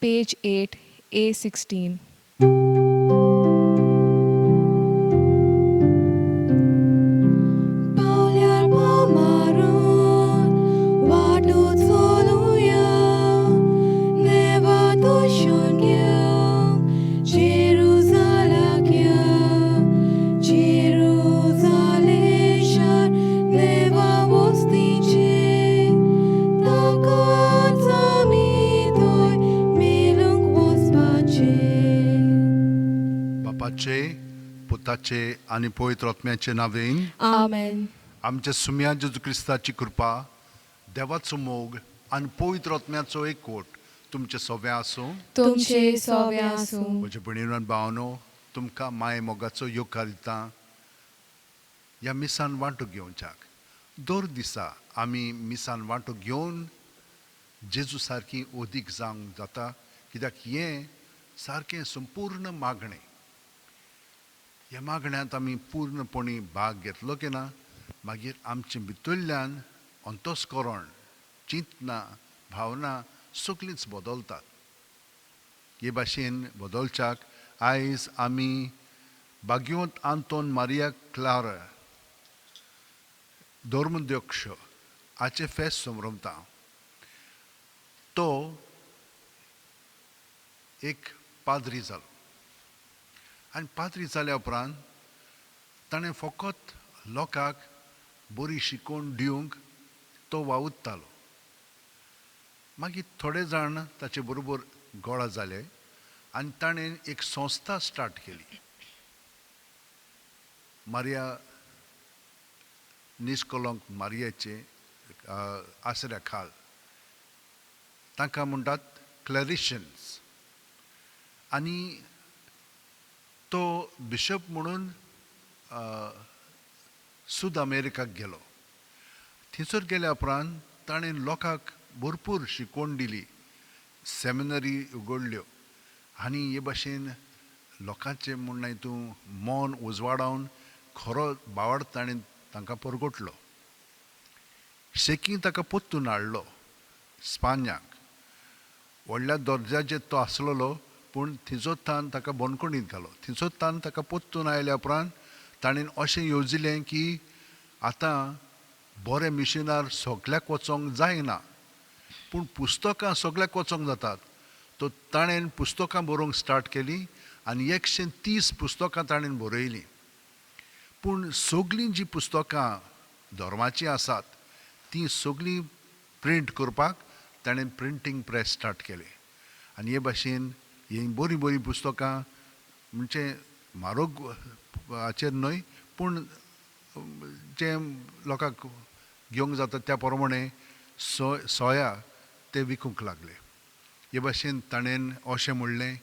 Page 8, A16. पावल्यार पाव मारून वाटो चलुया, देवा दर्शन घेवंक जेरुजालाक या, जेरुजाले शार देवा वस्तीचें, ताकाच आमी थंय मेळूंक वचपाचें. बापाचे, पुताचे आनी पवित्र आत्म्याचे नांवेन. आमेन. आमच्या सुम्या जेजू क्रिस्ताची कृपा, देवाचो मोग आनी पवित्र आत्म्याचो एकवट तुमचे सोबे आसूं. तुमचे सोबे आसूं. म्हजे भयणीनो आनी भावनो, तुमकां माये मोगाचो येवकार दिता ह्या मिसान वांटो घेवच्याक. दर दिसा आमी मिसान वांटो घेवन जेजू सारकी अदीक जावंक जाता, कित्याक हें सारकें संपूर्ण मागणें. ह्या मागण्यांत आमी पूर्णपणी भाग घेतलो की ना, मागीर आमचे भितरल्यान अंतस्करण, चिंतना, भावना सगळींच बदलतात. हे भाशेन बदलच्याक आयज आमी भाग्यवंत आंतोन मारिया क्लारा धर्मध्यक्ष हाचें फेस्त समरमता. तो एक पाद्री जालो आनी पाद्री जाल्या उपरांत ताणें फकत लोकांक बरी शिकवण दिवंक तो वावुरतालो. मागीर थोडे जाण ताचे बरोबर गोळा जाले आनी ताणें एक संस्था स्टार्ट केली, मारिया निस्कलंक मारियाचे आसऱ्या खाल. तांकां म्हणटात क्लॅरिशन्स. आनी तो बिशप म्हणून सुद अमेरिकाक गेलो. थंयसर गेल्या उपरांत ताणें लोकांक भरपूर शिकवण दिली, सेमिनरी उगडल्यो आनी हे भाशेन लोकांचें म्हणणें तूं मन उजवाडावन खरो बावड ताणें तांकां परगटलो. शेकी ताका परतून हाडलो स्पान्याक. व्हडल्या दर्जाचेर तो आसलेलो, पूण थंयचो तान ताका बंदखणींत घालो. थंयचो तान ताका परतून आयल्या उपरांत ताणें अशें येवजिलें की आतां बरें मिशनार सगल्याक वचोंक जायना, पूण पुस्तकां सगल्याक वचोंक जातात. तो ताणें पुस्तकां बरोवंक स्टार्ट केलीं आनी 130 पुस्तकां ताणें बरयलीं. पूण सगळीं जीं पुस्तकां धर्माचीं आसात तीं सगळीं प्रिंट करपाक ताणें प्रिंटींग प्रेस स्टार्ट केलें. आनी हे भाशेन हीं बरीं बरीं पुस्तकां म्हणजे म्हारोग हाचेर न्हय, पूण जें लोकांक घेवंक जाता त्या प्रमाणे सोया ते विकूंक लागले. हे भाशेन ताणें अशें म्हणलें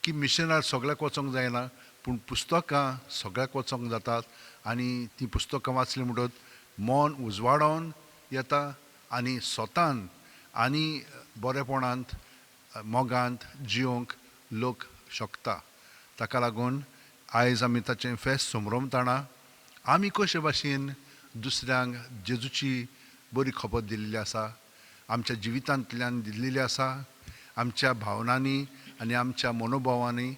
की मिशनार सगळ्याक वचोंक जायना, पूण पुस्तकां सगळ्याक वचोंक जातात आनी तीं पुस्तकां वाचलीं म्हणटकच मन उजवाडोवन येता आनी स्वतान आनी बरेपणांत मोगांत जियोंक लोक शकता. ताका लागून आयज आमी ताचें फेस्त समरमताना आमी कशे भाशेन दुसऱ्यांक जेजूची बरी खबर दिल्ली आसा, आमच्या जिवितांतल्यान दिल्ली आसा, आमच्या भावनांनी आनी आमच्या मनोभावांनी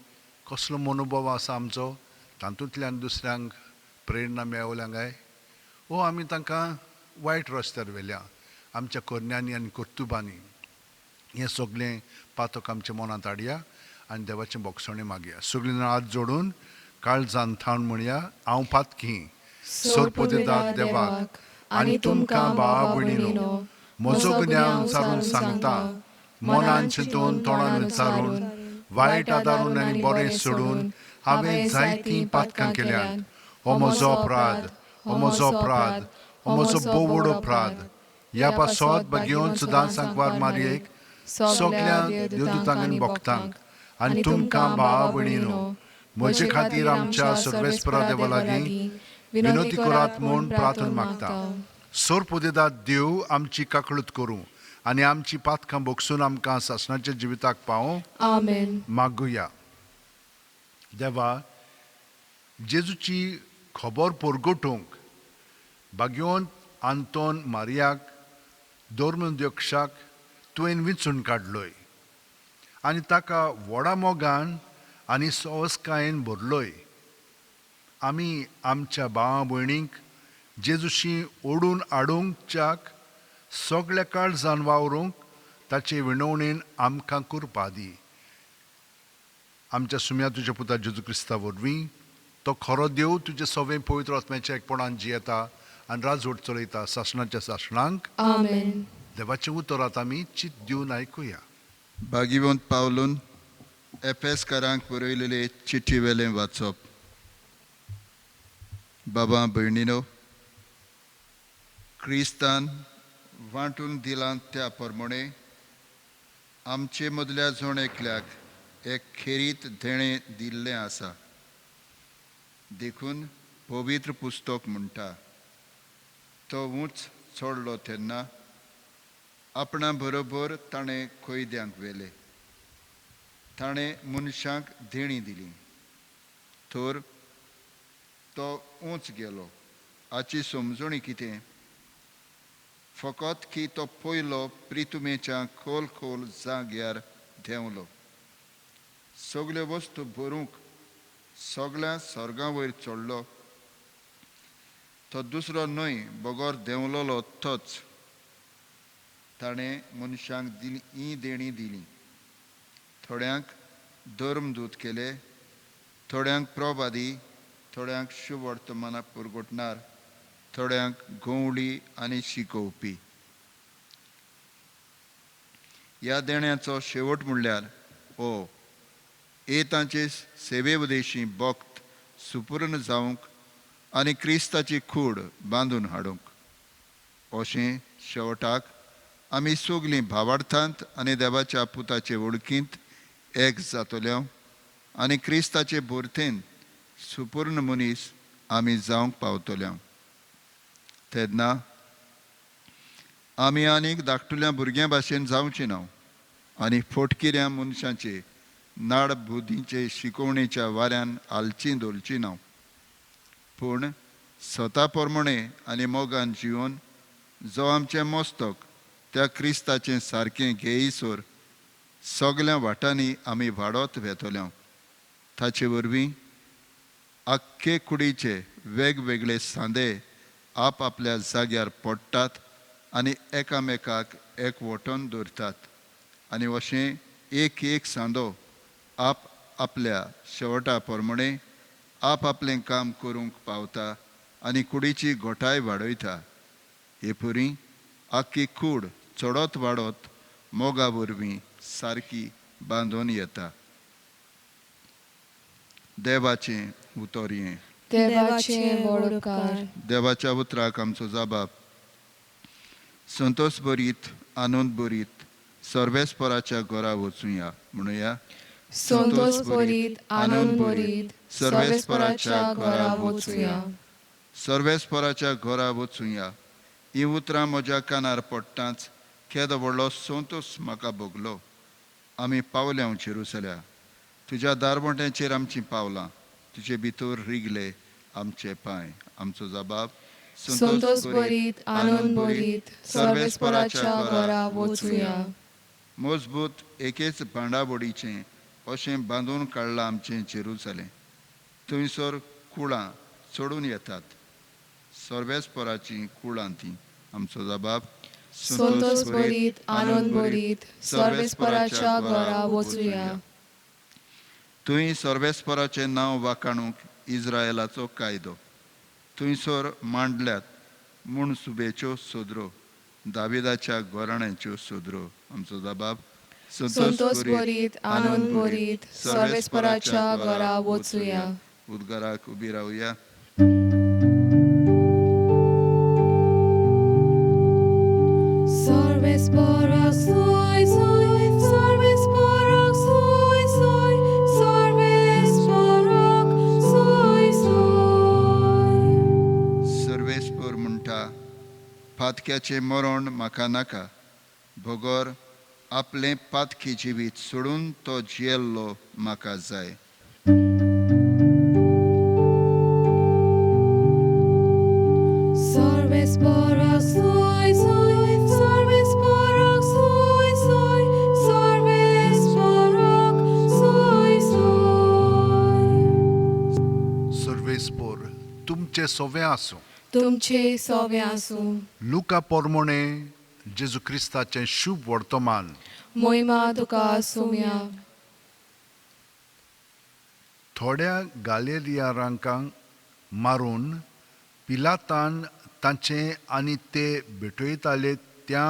कसलो मनोभाव आसा आमचो, तातूंतल्यान दुसऱ्यांक प्रेरणा मेळवल्या काय वो आमी तांकां वायट रस्त्यार व्हेल्या आमच्या करण्यांनी आनी कर्तुबांनी. हें सगळें पातक आमच्या मनांत हाडया आनी देवाचें बोगसणें मागया. सगळीं जाणां हात जोडून काळजान थावन म्हणया, हांव पातकी सोरपोदेदाद देवाक आनी तुमकां भावा भयणीनो म्हजो गुन्यांव विचारून सांगता, मनान चिंतून तोंडान विचारून वायट आदारून आनी बरें सोडून हांवें जायतीं पातकां केल्यांत. हो म्हजो अपराध, हो म्हजो अपराध, हो म्हजो भोव व्हड अपराध. ह्या पासत भाग्योवन सदांच सांकवार मारयेक सगल्या देवदूतांक आनी भक्तांक आनी तुमकां भावा भयणीनो म्हजे खातीर आमच्या सर्वेस्परा देवा लागीं विनोदी करात म्हूण प्रार्थना मागता. सोरपोदेदाद देव आमची काकळूत करूं आनी आमची पातकां भोगसून आमकां सासणाच्या जिविताक पावों. आमेन. मागुया. देवा, जेजूची खबर परगटूंक भाग्यवंत आंतोन मारियाक धर्मध्यक्षाक तुवें विंचून काडलोय आनी ताका व्हडा मोगान आनी सवसकायेन भरलोय. आमी आमच्या भावा भयणींक जेजूशी ओडून हाडूंकच्याक सगळ्या काळजान वावरूंक ताचे विनवणेन आमकां कुरपा दी. आमच्या सुम्या तुज्या पुता जेजू क्रिस्ता वरवीं तो खरो देव तुजे सवें पवित्र आत्म्याच्या एकपणान जियेता आनी राजवट चलयता सासणाच्या सासणांक. आमेन. देवाचें उतर आतां आमी चित दिवन आयकुया. भागिवंत पावलून एफेसकारांक बरयलेले चिठी वेलें वाचप. बाबा भयणीनो, क्रिस्तान वांटून दिलां त्या प्रमाणे आमचे मदल्या जण एकल्याक एक खेरीत देणें दिल्लें आसा. देखून पवित्र पुस्तक म्हणटा, तो ऊंच चडलो तेन्ना आपणा बरोबर ताणें कैद्यांक व्हेले, ताणें मनशांक देणीं दिली. तर तो ऊंच गेलो हाची समजणी कितें? फकत की तो पयलो प्रितुमेच्या खोल खोल जाग्यार देंवलो, सगल्यो वस्तू भरूंक सगळ्या स्वर्गा वयर चडलो. तो दुसरो न्हय बगर देंवलोलो तोच. ताणें मनशांक दिली ही देणीं दिली. थोड्यांक धर्मदूत केले, थोड्यांक प्रवादी, थोड्यांक शुभवर्तमानां पुरगुटणार, थोड्यांक गंवळी आनी शिकोवपी. ह्या देण्याचो शेवट म्हणल्यार हो ए तांचे सेवे उदेशी भक्त सुपूर्ण जावंक आनी क्रिस्ताची कूड बांदून हाडूंक. अशें शेवटाक आमी सगलीं भावार्थांत आनी देवाच्या पुताचे वळखींत एक जातले आनी क्रिस्ताचे भरतेन सुपूर्ण मनीस आमी जावंक पावतले. तेन्ना आमी आनीक धाकटुल्या भुरग्यां भाशेन जावची ना आनी फोटकिऱ्या मनशांचे नाड बुद्धीचे शिकोवणेच्या वाऱ्यान हालची धोलची ना, पूण स्वता प्रमाणे आनी मोगान जिवन जो आमचें मस्तक त्या क्रिस्ताचें सारकें घेयसर सगल्या वाटांनी आमी वाडत वेतले. ताचे वरवीं आख्खे कुडीचे वेगवेगळे सांदे आप आपल्या जाग्यार पडटात आनी एकामेकाक एकवटून दवरतात आनी अशें एक एक सांदो आप आपल्या शेवटा प्रमाणे आप आपलें काम करूंक पावता आनी कुडीची घटाय वाडयता. हे पुरी आख्खी कूड चडत वाडत मोगा वरवीं सारकी बांदून येता. देवाचें उतर हें. देवाचे व्हड उपकार. देवाच्या उतराक आमचो जबाब. संतोष भरीत आनंद भरीत सर्वेस्पराच्या घरा वचुया म्हणुया. संतोष भरीत आनंद भरीत सर्वेस्पराच्या घरा वचुया. सर्वेस्पराच्या घरा वचुया ही उतरां म्हज्या कानार पडटांच केदो व्हडलो संतोष म्हाका भोगलो. आमी पावल्या जेरुसल्या, तुज्या दारवंट्याचेर आमचीं पावलां, तुजे भितर रिगले आमचे पांय. आमचो जबाब. संतोष भरीत आनंद भरीत सर्वेस्पराच्या घरा वचुया. मजबूत एकेच भांडावडीचें अशें बांदून काडलां आमचें जेरुसलें. थंयसर कुळां चडून येतात, सर्वेस्पराचीं कुळां तीं. आमचो जबाब. संतोष भरीत आनंद भरीत सर्वेस्पराच्या घरा वचुया. थंय सर्वेस्पराचें नांव वाखाणूंक इस्रायलाचो कायदो थंयसर मांडल्यात म्हूण सुबेच्यो सदरो, दाविदाच्या घराण्याच्यो सदरो. आमचो जबाब. संतोष भरीत आनंद भरीत सर्वेस्पराच्या घरा वचुया. उद्गाराक उबी रावया. Sarvesparak soy soy, sarvesparak soy soy, sarvesparak soy soy. Sarveshwar म्हणटा, पातक्याचें मरण म्हाका नाका, बगर आपलें पातकी जिवीत सोडून तो जियेल्लो म्हाका जाय. Sarvesparak soy soy, sarvesparak soy soy, sarvesparak तुमचे सोवे आसूं. तुमचे सोवे आसूं. लुका पोरमोणे जेजू क्रिस्ताचें शुभ वर्तमान. मोहिमा तुका सोम्या. थोड्या गालेरियारांकांक मारून पिलातान तांचें आनी ते भेटयताले त्या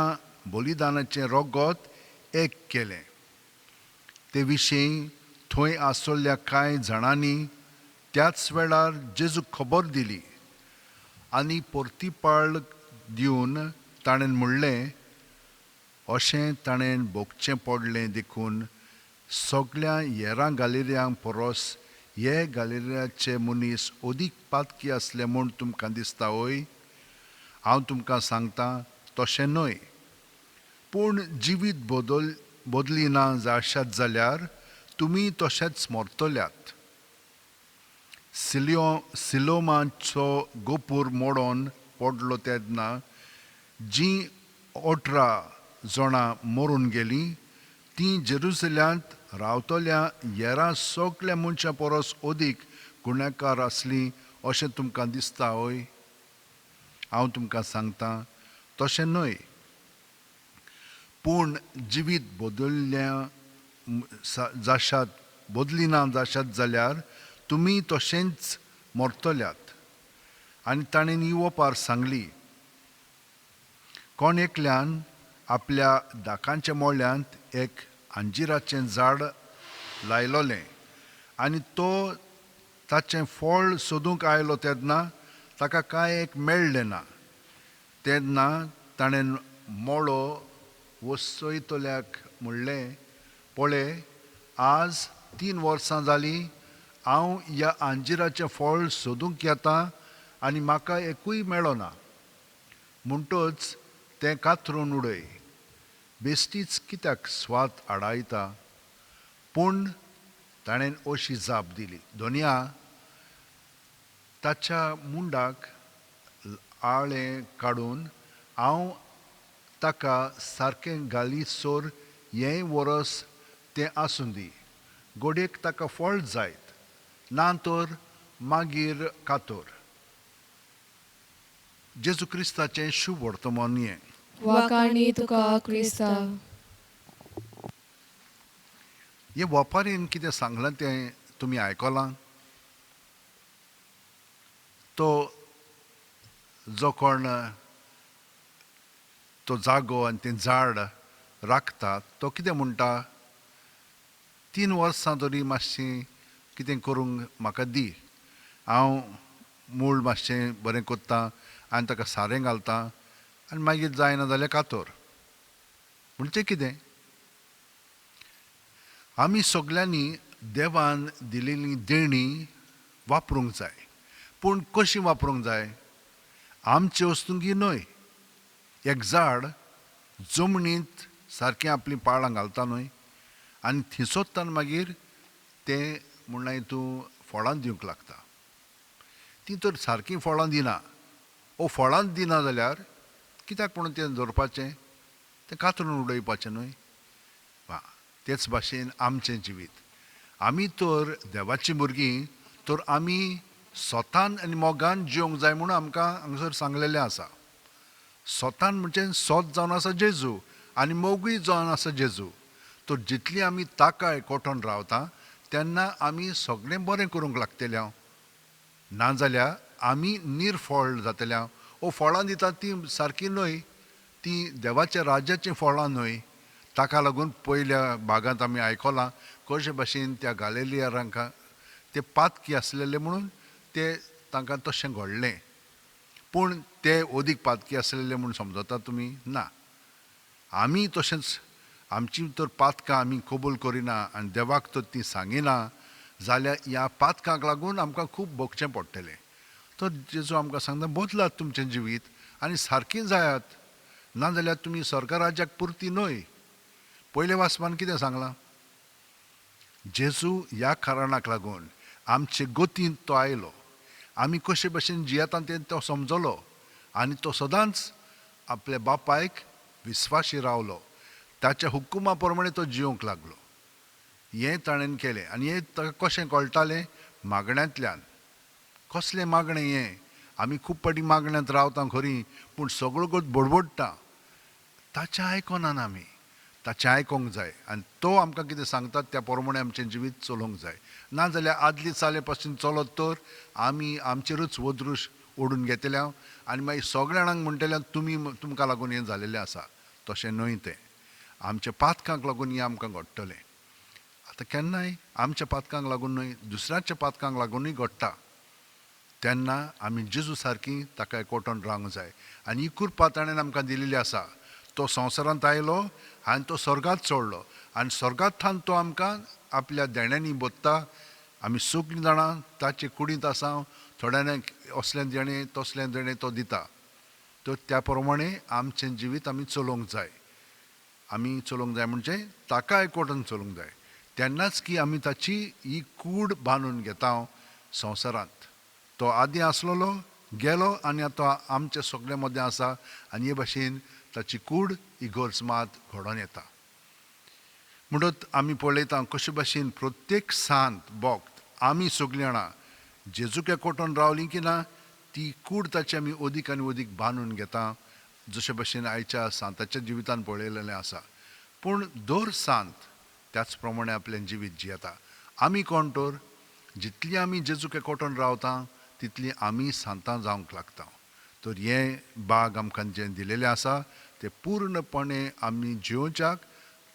बलिदानाचें रगत एक केलें. ते विशीं थंय आसलेल्या कांय जाणांनी त्याच वेळार जेजूक खबर दिली आनी परतीपाळ दिवन ताणें म्हणलें, अशें ताणें भोगचें पडलें देखून सगळ्या हेरां गालेरियां परस हे गालेरियाचे मनीस अदीक पातकी आसले म्हूण तुमकां दिसता वय? हांव तुमकां सांगता तशें न्हय, पूण जिवीत बदली ना जाशात जाल्यार तुमी तशेंच मरतल्यात. सिलोमाचो गोपूर मोडोन पडलो तेन्ना जीं 18 जाणां मरून गेलीं तीं जेरुसल्यांत रावतल्या हेरां सगल्या मनशां परस अदीक गुन्यांवकार आसलीं अशें तुमकां दिसता हय? हांव तुमकां सांगता तशें न्हय, पूण जिवीत बदलल्या जाशात बदली ना जाशात जाल्यार तुमी तशेंच मरतल्यात. आनी ताणें ही ओपार सांगली, कोण एकल्यान आपल्या दाकांच्या मोळ्यांत एक अंजिराचें झाड लायलोलें आनी तो ताचें फळ सोदूंक आयलो तेन्ना ताका कांय एक मेळ्ळें ना. तेन्ना ताणें मोळो वसयतल्याक म्हणलें, पळय आज 3 वर्सां जालीं हांव ह्या अंजिराचें फळ सोदूंक येता आनी म्हाका एकूय मेळना, म्हणटच तें कातरून उडय, बेश्टीच कित्याक स्वाद आडायता? पूण ताणें अशी जाप दिली, दोनया ताच्या मुंडाक आळें काडून हांव ताका सारकें घाली सोर हें वरस तें आसूं दी, गोडयेक ताका फळ जायत ना तर मागीर कातोर. जेजू क्रिस्ताचें शुभ वर्तमान हें. वाखाणी तुका क्रिस्ता. हे वपारीन कितें सांगलां तें तुमी आयकलां? तो जो कोण तो जागो आनी तें झाड राखता तो कितें म्हणटा, 3 वर्सां तरी मातशें कितें करूंक म्हाका दी, हांव मूळ मातशें बरें कोत्ता आनी ताका सारें घालता आनी मागीर जायना जाल्यार कातोर. म्हणजे कितें, आमी सगल्यांनी देवान दिलेली देणी वापरूंक जाय. पूण कशी वापरूंक जाय? आमचे वस्तुंकी न्हय. एक झाड जमनींत सारकें आपलीं पाळां घालता न्हय, आनी थिंसोत्तान मागीर तें म्हणल्यार तूं फळां दिवंक लागता. ती तर सारकीं फळां दिना, ओ फळां दिना जाल्यार कित्याक म्हणून तें दवरपाचें, तें कातरून उडोवपाचें न्हय. वा तेच भाशेन आमचें जिवीत, आमी तर देवाचीं भुरगीं, तर आमी स्वतान आनी मोगान जिवंक जाय म्हणून आमकां हांगासर सांगलेलें आसा. स्वतान म्हणजे सोत जावन आसा जेजू आनी मोगूय जावन आसा जेजू. तर जितली आमी ताका एकवटून रावता तेन्ना आमी सगळें बरें करूंक लागतले हांव, नाजाल्यार आमी निर्फळ जातले हांव. ओ फळां दिता तीं सारकीं न्हय, तीं देवाच्या राज्याचीं फळां न्हय. ताका लागून पयल्या भागांत आमी आयकलां कशे भाशेन त्या गालेलियारांकां ते पातकी आसलेले म्हणून ते तांकां तशें घडलें. पूण ते अदीक पातकी आसलेले म्हूण समजता तुमी? ना, आमी तशेंच आमची तर पातकां आमी कबूल करिना आनी देवाक तर ती सांगिना जाल्यार ह्या पातकांक लागून आमकां खूब भोगचें पडटलें. तर जेजू आमकां सांगता, बदलात तुमचें जिवीत आनी सारकीं जायात, नाजाल्यार तुमी सरकार राज्याक पुरती न्हय. पयले वाचपान कितें सांगलां, जेजू ह्या कारणाक लागून आमचे गतींत तो आयलो, आमी कशे भशेन जियेता तें तो समजलो आनी तो सदांच आपल्या बापायक विस्वाशी रावलो, ताच्या हुकुमा प्रमाणे तो जिवंक लागलो. हें ताणें केलें आनी हें ताका कशें कळटालें? मागण्यांतल्यान. कसलें मागणें हें? आमी खूब फावटी मागण्यांत रावता खरी, पूण सगळो गोत बडबडटा, ताचें आयकनान आमी. ताचें आयकोंक जाय आनी तो आमकां कितें सांगता त्या प्रमाणे आमचें जिवीत चलोवंक जाय. नाजाल्यार आदली चाले पासून चलत तर आमी आमचेरूच वदृश ओडून घेतल्या आनी मागीर सगळ्या जाणांक म्हणटल्या तुमी तुमकां लागून हें जालेलें आसा. तशें न्हय तें, आमच्या पातकांक लागून हें आमकां घडटलें. आतां केन्नाय आमच्या पातकांक लागून न्हय, दुसऱ्याच्या पातकांक लागूनय घडटा. तेन्ना आमी जेजू सारकी ताका एकवटून रावंक जाय. आनी ही कृपा ताणें आमकां दिलेली आसा. तो संवसारांत आयलो आनी तो स्वर्गांत चडलो आनी स्वर्गांतल्यान तो आमकां आपल्या देण्यांनी बोत्ता. आमी सगळीं जाणां ताचे कुडींत आसा, थोड्यांनी असलें देणें तसलें देणें तो दिता. तर त्या प्रमाणे आमचें जिवीत आमी चलोवंक जाय. आमी चलोवंक जाय म्हणजे ताका एकवटून चलोवंक जाय. तेन्नाच की आमी ताची ही कूड बांदून घेता संवसारांत. तो आदीं आसलेलो गेलो आनी आतां आमच्या सगल्या मदें आसा आनी हे भाशेन ताची कूड ही गरज मात घडोवन येता. म्हणटच आमी पळयता कशे भाशेन प्रत्येक सांत भक्त आमी सगळीं जाणां जेजूक एकवटून रावलीं की ना, ती कूड ताची आमी अदीक आनी अदीक बांदून घेता, जशे भाशेन आयच्या सांताच्या जिवितान पळयलेलें आसा. पूण दर सांत त्याच प्रमाणे आपलें जिवीत जियेता. आमी कोण तर जितली आमी जेजूक एकवटून रावता तितली आमी सांतां जावंक लागता. तर हें बाग आमकां जें दिलेलें आसा तें पूर्णपणे आमी जियोवच्याक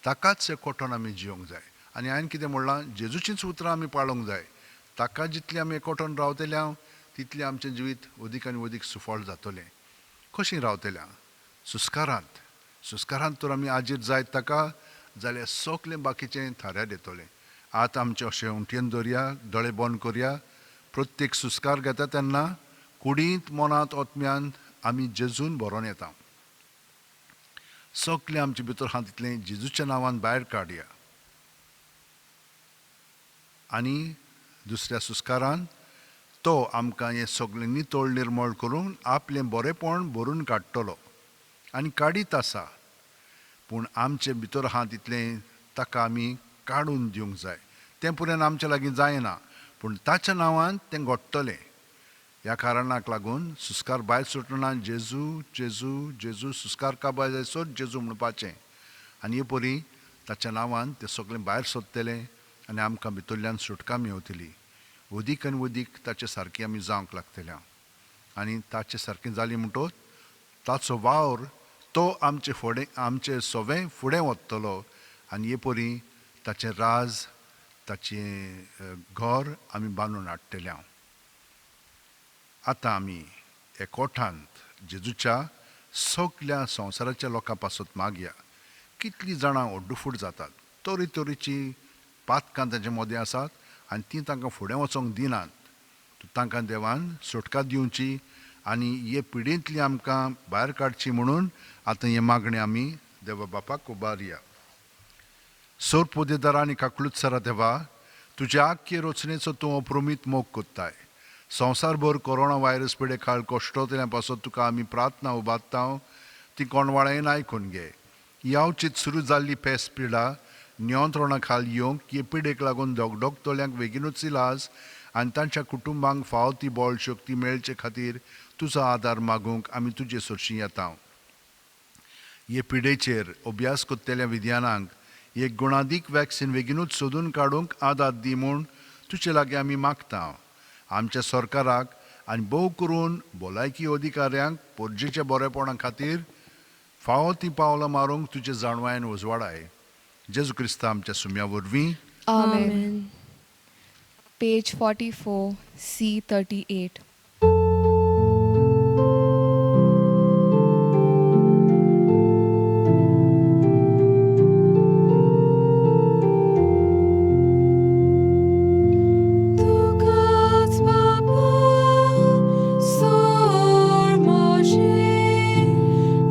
ताकाच एकवटून आमी जियोंक जाय. आनी हांवें कितें म्हणलां, जेजूचींच उतरां आमी पाळोंक जाय. ताका जितलें आमी एकवटून रावतले हांव तितलें आमचें जिवीत अदीक आनी अदीक सुफळ जातलें. कशीं रावतल्या सुस्कारांत, सुस्कारांत तर आमी आजीर जायत ताका जाल्यार सगलें बाकीचें थाऱ्यार येतलें. आतां आमचें अशें उंटयेन दवरया, दोळे बंद करया. प्रत्येक सुस्कार घेता तेन्ना कुडींत मनांत आत्म्यान आमी जेजून भरोन येता. सगलें आमचे भितर आहा तितलें जेजूच्या नांवान भायर काडया. आनी दुसऱ्या सुस्कारान तो आमकां हें सगळें नितळ निर्मळ करून आपलें बरेपण भरून काडटलो आनी काडीत आसा. पूण आमचे भितर आहा तितलें ताका आमी काडून दिवंक जाय. तें पुराय आमच्या लागीं जायना, पूण ताच्या नांवान तें घडटलें. ह्या कारणाक लागून सुस्कार भायर सुटना जेजू जेजू जेजू सुस्कार काबार जायसर जेजू म्हणपाचें. आनी हे परी ताच्या नांवान तें सगळें भायर सोदतलें आनी आमकां भितरल्यान सुटका मेवतली. अदीक आनी अदीक ताचे सारकी आमी जावंक लागतल्या. आनी ताचे सारकें जाली म्हणटच ताचो वावर तो आमचे फुडें आमचे सवें फुडें वतलो आनी हे परी ताचें राज ताचें घर आमी बांदून हाडटले. हांव आतां आमी एकवटांत जेजूच्या सगल्या संवसाराच्या लोकां पासत मागया. कितलीं जाणां ओड्डुफूट जातात, तरेतरेचीं पातकां तांचे मदें आसात आनी तीं तांकां फुडें वचोंक दिनात. तांकां देवान सुटका दिवची आनी हे पिडेंतली आमकां भायर काडची म्हणून आतां हें मागणें आमी देवा बापाक उबारया. सोर पोदेदारा आनी काकलुत्सरा देवा, तुज्या आख्खे रचनेचो तूं अप्रमीत मोग कोत्ताय. संवसारभर कोरोना व्हायरस पिडे खाल कश्टोतल्या पासत तुका आमी प्रार्थना उबारता, ती कोणवाळ्यान आयकून घे. यावचीत सुरू जाल्ली पेस पिडा नियंत्रणा खाल येवंक हे पिडेक लागून धगधगतल्यांक बेगीनूच इलाज आनी तांच्या कुटुंबांक फावो ती बळ शक्ती मेळचे खातीर तुजो आदार मागूंक आमी तुजे सरशीं येता. हे पिडेचेर अभ्यास करतल्या विज्ञानांक एक गुणादीक वॅक्सिन बेगीनूच सोदून काडूंक आदार दी म्हूण तुजे लागीं आमी मागता. आमच्या सरकाराक आनी भोव करून भलायकी अधिकाऱ्यांक पोरजेच्या बरेपणा खातीर फावो ती पावलां मारूंक तुजे जाणवायेन उजवाडाय. जेजू क्रिस्ता आमच्या सुम्या वरवीं. Amen. Page 44, C38. तुकाच बापा सोर मोशे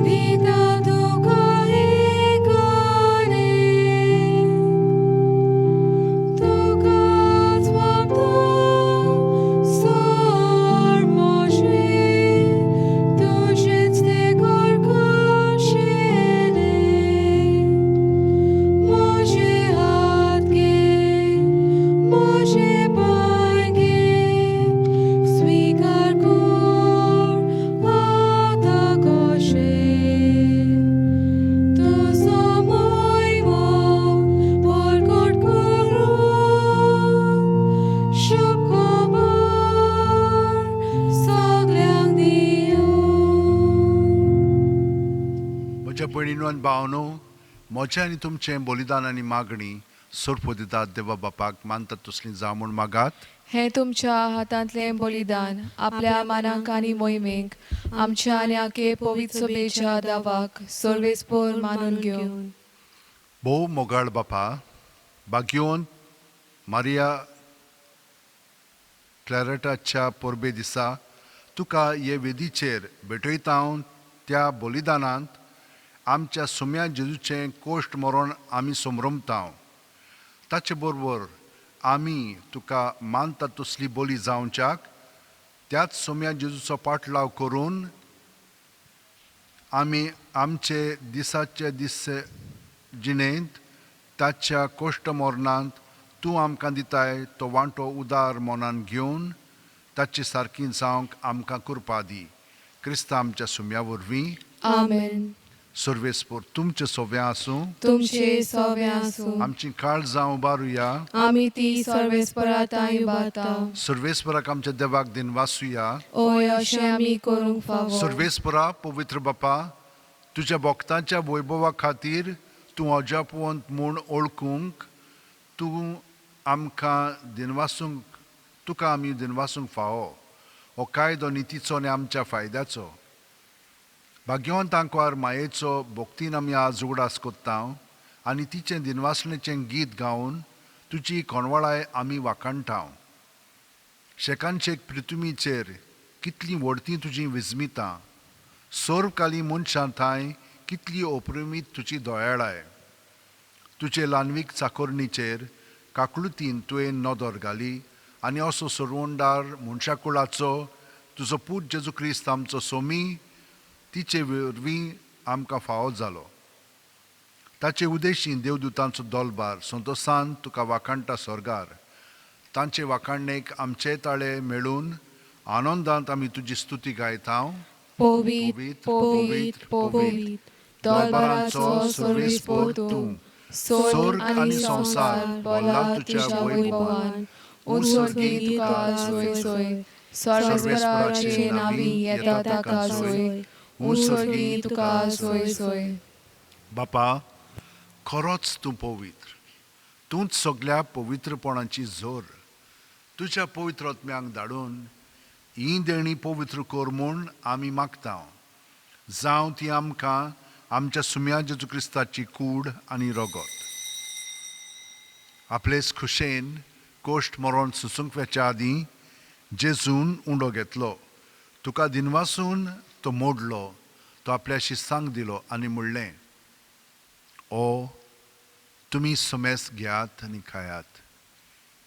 दिता तुका एकाने. तुकाच बापा सोर म्हज्या भयणीनो आनी भावनो, म्हजें आनी तुमचें बलिदान आनी मागणी सोरपो दितात देवा बापाक मानतात तसली जावं म्हूण मागात. हें तुमच्या हातांतलें बलिदान आपल्या मानाक आनी मोहिमेक आमच्या आनी आखे पवित्र सभेच्या दावाक सर्वेस्पोर मानून घेवन. भोव मोगाळ बापा, भाग्यवंत मारिया क्लॅरटाच्या परबे दिसा तुका हे वेदीचेर भेटयता हांव. त्या बलिदानांत आमच्या सुम्या जेजूचें कोश्ट मरण आमी समरमता. ताचे बरोबर आमी तुका मानता तसली बोली जावच्याक त्याच सोम्या जेजूचो पाटलाव करून आमी आमचे दिसाचे दीस जिणेंत ताच्या कोश्ट मरणांत तूं आमकां दिताय तो वांटो उदार मनान घेवन ताचे सारकी जावंक आमकां कृपा दी. क्रिस्ता आमच्या सुम्या वरवीं. आमेन. सर्वेस्पोर तुमचे सोव्यां आसूं. तुमचे सोव्यां आसूं. आमची काळजां उबारुया. आमी ती सर्वेस्परा तांय उबारता. सर्वेस्पराक आमच्या देवाक दिनवासुया. ओय अशें आमी करूंक फावो. सर्वेस्परा पवित्र बापा, तुज्या भक्तांच्या वैभवा खातीर तूं अजापवंत म्हूण ओळखूंक तूं आमकां दिनवासूंक, तुका आमी दिनवासूंक फावो. हो कायदो नितीचो आनी आमच्या फायद्याचो. भाग्यवंत आंकवार मायेचो भक्तीन आमी आज उगडास कोत्ता आनी तिचें दिनवासणेचें गीत गावन तुजी कोणवाळाय आमी वाखाणटा. शेकानशेक पृथ्वीचेर कितलीं व्हडतीं तुजीं विस्मितां, सोर्वकाली मनशां थांय कितली अपरिमीत तुजी दयाळाय. तुजे ल्हानवीक चाकोरणीचेर काकळुतीन तुवें नदर घाली आनी असो सरवंडार मनशाकुळाचो तुजो पूत जेजू क्रिस्त आमचो सोमी तिचे वरवीं आमकां फावो जालो. ताचे उदेशी देवदूतांचो दोलबार संतोसान तुका वाखाणटा स्वर्गार. तांचे वाखाणणेक आमचे ताळे मेळून आनंदांत आमी तुजी स्तुती गायता. पवित्र पवित्र पवित्र दरबाराचो सर्वेस्पोर तूं, स्वर्ग आनी संवसार भरला तुज्या वैभवान. उत्सर्गी तुका सोय सोय, सर्वेस्पराचे नांवी येता ताका सोय, उत्सर्गी तुका सोय सोय. बापा, खरोच तूं पवित्र, तूंच सगल्या पवित्रपणाची जोर. तुज्या पवित्र आत्म्यांक धाडून ही देणी पवित्र कर म्हूण आमी मागता. जावं ती आमकां आमच्या सुम्या जेजू क्रिस्ताची कूड आनी रगत. आपलेच खुशेन कोश्ट मरण सुसूंक वेच्या आदीं जेजून उंडो घेतलो, तुका दिनवासून तो मोडलो, तो आपल्या शिस्तांक दिलो आनी म्हणलें, ओ तुमी समेस घेयात आनी खायात,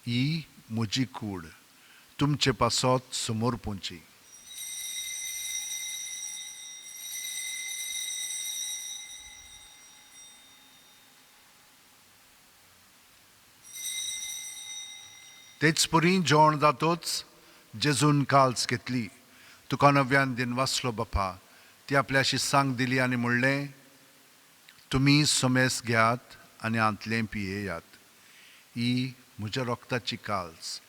ही म्हजी कूड तुमचे पासत समोर पोंची. तेच परी जेवण जातोच जेजून काल्स घेतली, तुका नव्यान दिनवासलो बापा, ती आपल्या शिस्तांक दिली आनी म्हणलें, तुमी समेस घेयात आनी हांतलें पियेयात, ही म्हज्या रक्ताची काल्स,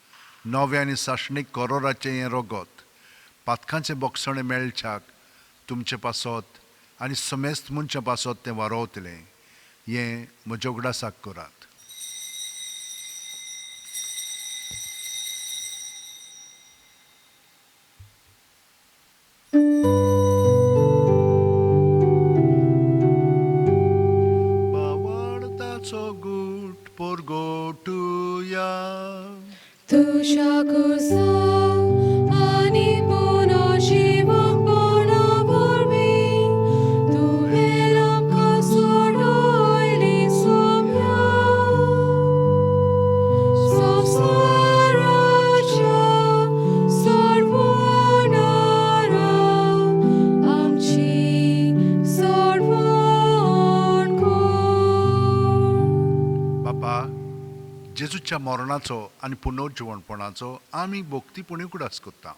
नवें आनी सासणीक करोराचें हें रगत, पातकांचें बोगसणें मेळच्याक तुमचे पासत आनी समेस्त मनशां पासत तें वारोवतलें, हें म्हज्या उगडासाक करात. बावडताचो गूट पोरगोटुया. तुज्या कुसा आनी पुनर्जिवपणा वरवीं तुवें आमकां सोडयली सोम्या. संवसाराच्या सोडवणारा आमची सोडवण कर. बापा, जेजूच्या मरणाचो आनी पुनर्जिवणपणाचो आमी भक्तीपणी उगडास कोत्ता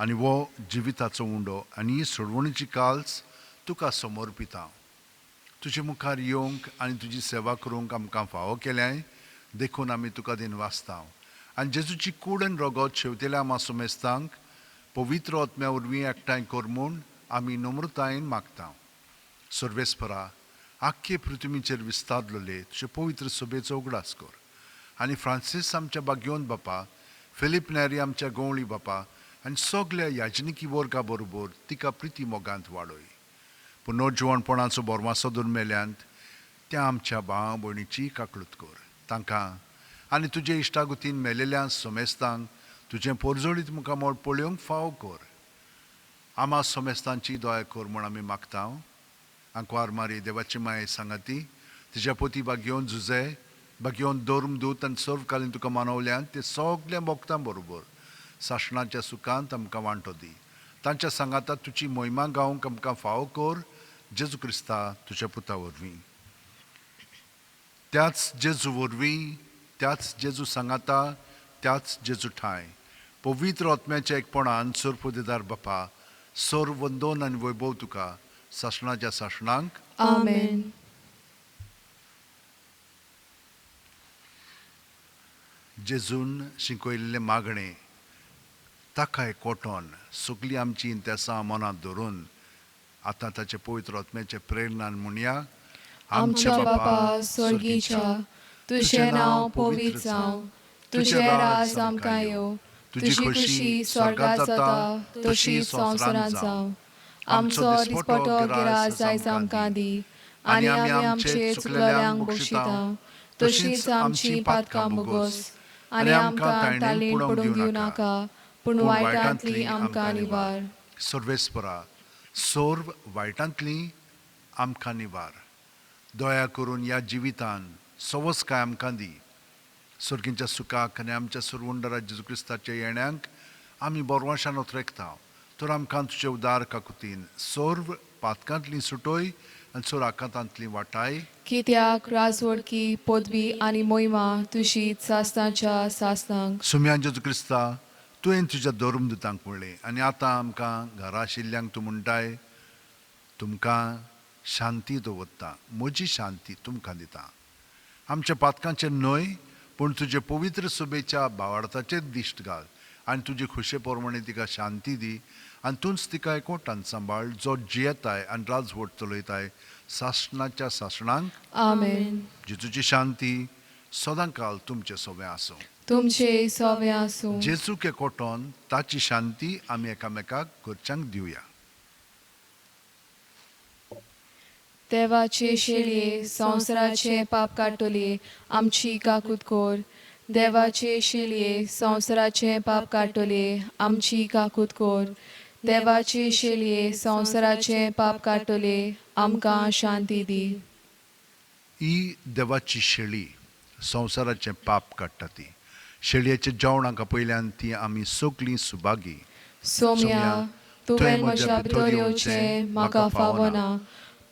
आनी हो जिविताचो उंडो आनी ही सोडवणीची काल्स तुका समर्पिता. तुजे मुखार येवंक आनी तुजी सेवा करूंक आमकां फावो केल्याय देखून आमी तुका दिनवासता. आनी जेजूची कूड आनी रगत शेवतेल्या आमा सुमेस्तांक पवित्र आत्म्या वरवीं एकठांय कर म्हूण आमी नम्रतायेन मागता. सर्वेस्परा, आख्खे पृथ्वीचेर विस्तारलेले तुजे पवित्र सभेचो उगडास कर आनी फ्रांसीस आमच्या बागयोन बापा, फिलीप नेरी आमच्या गवळी बापा आनी सगल्या याजनिकी वर्गा बरोबर तिका प्रिती मोगांत वाडय. पुनर्जिवणपणाचो बोरमासो धरून मेल्यांत त्या आमच्या भाव भयणीची काकळूत कर. तांकां आनी तुजे इश्टागुतीन मेलेल्या सोमेस्तांक तुजें पोरजोळीत मुखामळ पळोवंक फावो कर. आमा सोमेस्तांची दया कर म्हूण आमी मागता. आंकवार मारी देवाची माये सांगाती तिज्या पोती बागयोन जुजे बागयोन धर्मदूत आनी सर्वकालीन तुका मानवल्यान ते सगल्या भोगतां बरोबर सासणाच्या सुखांत आमकां वांटो दी. तांच्या सांगाता तुजी मोहिमा गावंक आमकां फावो कर, जेजू क्रिस्ता तुज्या पुता वरवीं. त्याच जेजू वरवीं, त्याच जेजू सांगाता, त्याच जेजू ठांय पवित्र आत्म्याच्या एकपणान सर्वपदेदार बापा, सर्व वंदन आनी वैभव तुका सासणाच्या सासणांक. आमेन. जेजून शिकयल्लें मागणें ताका एकवटोन सगळीं आमची इंतेसां मनांत धरून आतां ताचे पवित्र आत्म्याचे प्रेरणान म्हणया. आमच्या बापा स्वर्गीच्या, तुजें नांव पवित्र जावं, तुजें राज आमकां येवं, तुजी खुशी स्वर्गात जाता तशी संवसारांत जावं. आमचो दिसपटो गिरास आयज आमकां दी आनी आमी आमचे चुकलेल्यांक बक्षिता तशीच आमची पातकां भोगोस आनी आमकां तालीन पडूंक दिवं नाका, पूण वायटांतली आमकां निवार. सर्वेस्परा, सर्व वायटांतली आमकां निवार. दया करून ह्या जिवितान सवसकाय आमकां दी. सर्गींच्या सुखाक आनी आमच्या सुरवंडरा जेजू क्रिस्ताच्या येण्यांक आमी बोरवाशान ओतरेकता. तर आमकां तुजे उदार काकुतीन सर्व पातकांतली सुटोय आनी सर्व आकांतांतली वाटाय. कित्याक राजवडकी पदवी आनी मोहिमा तुजी सासणाच्या सासणांक. सुम्यान जेजू क्रिस्ता, तुवें तुज्या धर्मदुतांक म्हणलें आनी आतां आमकां घरा आशिल्ल्यांक तूं म्हणटाय, तुमकां शांती दवरता, म्हजी शांती तुमकां दिता. आमच्या पातकांचेर न्हय पूण तुजे पवित्र सभेच्या भावार्थाचेर दिश्ट घाल आनी तुजे खुशे प्रमाणे तिका शांती दी आनी तूंच तिका एकवटान सांबाळ, जो जियेताय आनी राजवट चलयताय सासणाच्या सासणांक. आमेन. जेजूची शांती सदांकाल तुमचे सोबें आसूं. तुमचे सोबें आसूं. जेजूक एकवटोन ताची शांती आमी एकामेकाक घरच्यांक दिवया. देवाचे शेळये संवसाराचे पाप काडटले आमची काकूत कर. देवाचे शेळये संवसाराचे पाप काडटले आमची काकूत कर. देवाचे शेळये संवसाराचे पाप काडटले आमकां शांती दी. ही देवाची शेळी संवसाराचें पाप काडटा. ती शेळयेच्या जेवणाक पयल्यान ती आमी सगळीं सुभागी. सोम्या, तुवें म्हज्या भितर येवचें म्हाका फावना,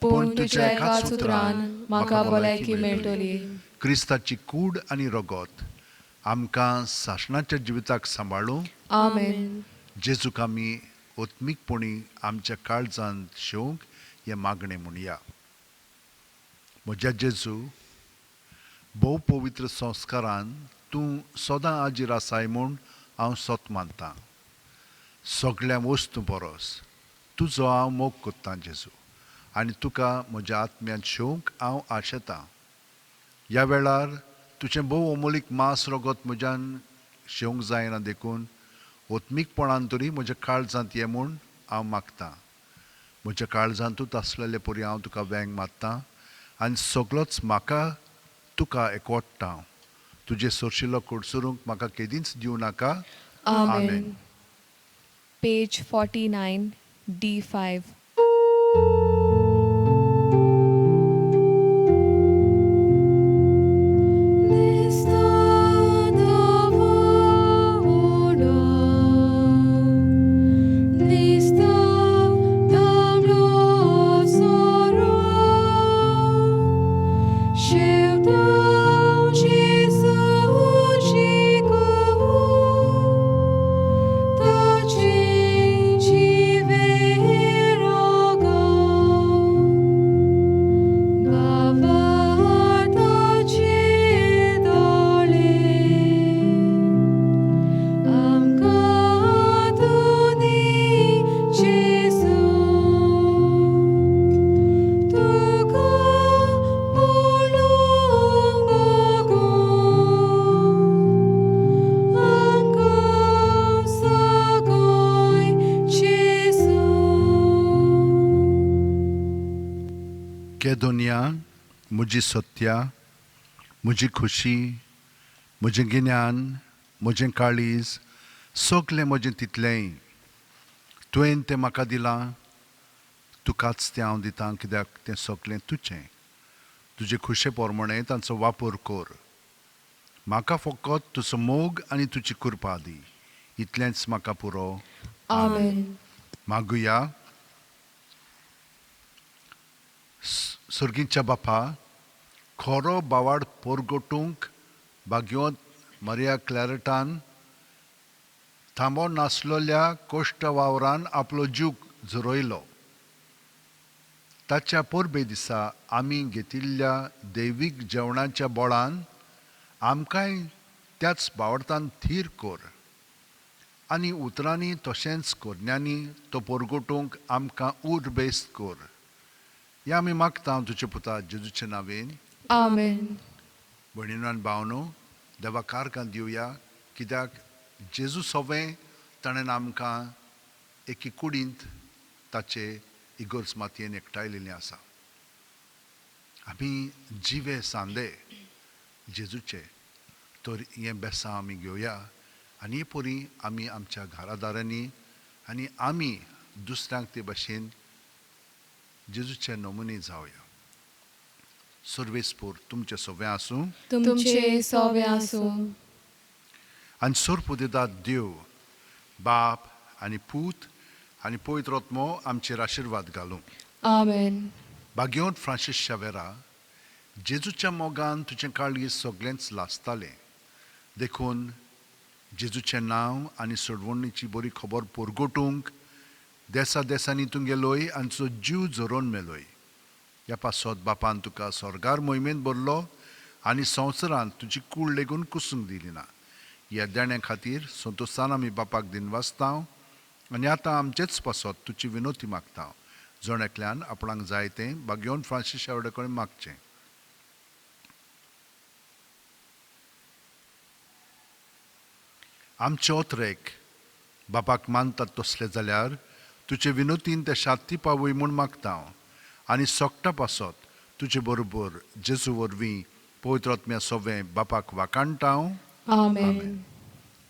पूण तुज्या एकाच उतरान म्हाका भलायकी मेळटली. क्रिस्ताची कूड आनी रगत आमकां सासणाच्या जिविताक सांबाळूं. आमेन. जेजूक आमी आत्मीकपणी आमच्या काळजांत शेवंक हें मागणें म्हणया. म्हज्या जेजू, भोव पवित्र संस्कारान तूं सदां आजीर आसाय म्हूण हांव सत मानतां. सगळ्या वस्तूं परस तुजो हांव मोग कोत्तां जेजू, आनी तुका म्हज्या आत्म्यांत शेवंक हांव आशेतां. ह्या वेळार तुजें भोव अमोलीक मांस रगत म्हज्यान शेवंक जायना, देखून आत्मीकपणान तरी म्हज्या काळजांत ये म्हूण हांव मागतां. म्हज्या काळजांतूच आसलेले परी हांव तुका वेंग मारतां आनी सगळोच म्हाका तुका एकवटता. तुजें सोरशिल्लो कडसरूंक म्हाका केदींच दिवं नाका. आमेन. Page 49, D5. Jive गे दुनिया, म्हजी सत्या, म्हजी खुशी, म्हजें गिन्यान, म्हजें काळीज, सगलें म्हजें तितलेंय तुवें तें म्हाका दिलां, तुकाच तें हांव दितां, कित्याक तें सगलें तुजें. तुजे खुशे प्रमाणें तांचो वापर कर. म्हाका फकत तुजो मोग आनी तुजी कृपा दी, इतलेंच म्हाका पुरो. आमेन. मागुया. सर्गीच्या बापा, खरो बावाड पोरगोटूंक भाग्योत मारिया क्लॅरटान थांबो नासलोल्या कोश्ट वावरान आपलो जीव झरयलो. ताच्या परबे दिसा आमी घेतिल्ल्या दैवीक जेवणाच्या बळान आमकांय त्याच बावडतान थीर कर आनी उतरांनी तशेंच करण्यांनी तो पोरगोटूंक आमकां उर्बेस्त कर. हें आमी मागता तुजे पुता जेजूचे नांवेन. आमेन. भयणीनो आनी भावनो, देवा कारकां दिवया, कित्याक जेजू सोवें ताणें आमकां एके कुडींत ताचे इगर्ज मातयेन एकठांयलेली आसा. आमी जिवे सांदे जेजूचे, तर हें बेसांव आमी घेवया आनी हे परी आमी आमच्या घरादारांनी आनी आमी दुसऱ्यांक ते भाशेन जेजूचे नमुने जावया. सर्वेस्पोर तुमचें सगळें आसूं. तुमचे सोवे आसूं. आनी सोरपुदेदात देव बाप आनी पूत आनी पवित्र आत्मो आमचेर आशिर्वाद घालूं. आमेन. भाग्यवंत फ्रांसीस शावेरा, जेजूच्या मोगान तुजें काळगीत सगळेंच लासतालें, देखून जेजूचें नांव आनी सोडवणीची बरी खबर पोरगोटूंक देसा देसांनी तूं गेलोय आनी तुजो जीव झरोवन मेलोय. ह्या पासत बापान तुका स्वर्गार मोहिमेंत भरलो आनी संवसारांत तुजी कूड लेगून कुसूंक दिली ना. ह्या देण्या खातीर संतोशान आमी बापाक दिनवासता आनी आतां आमचेच पासत तुजी विनोती मागता. जण एकल्यान आपणाक जाय तें भाग्यवंत फ्रांसीस शावेरा कडेन मागचें. आमचे ओतरेक बापाक मानतात तसले जाल्यार तुजे विनोतीन ते शांती पावय म्हूण मागता हांव आनी सोकटा पासत तुजे बरोबर जेजू वरवीं पवित्र आत्म्या सोवें बापाक वाखाणटा हांव. आमेन.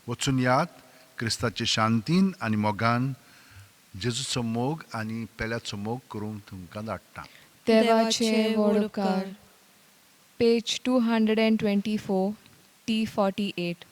वचून यात क्रिस्ताचे शांतीन आनी मोगान जेजूचो मोग आनी पेल्याचो मोग करूंक तुमकां धाडटा. देवाचे व्हड उपकार. Page 224, T 48.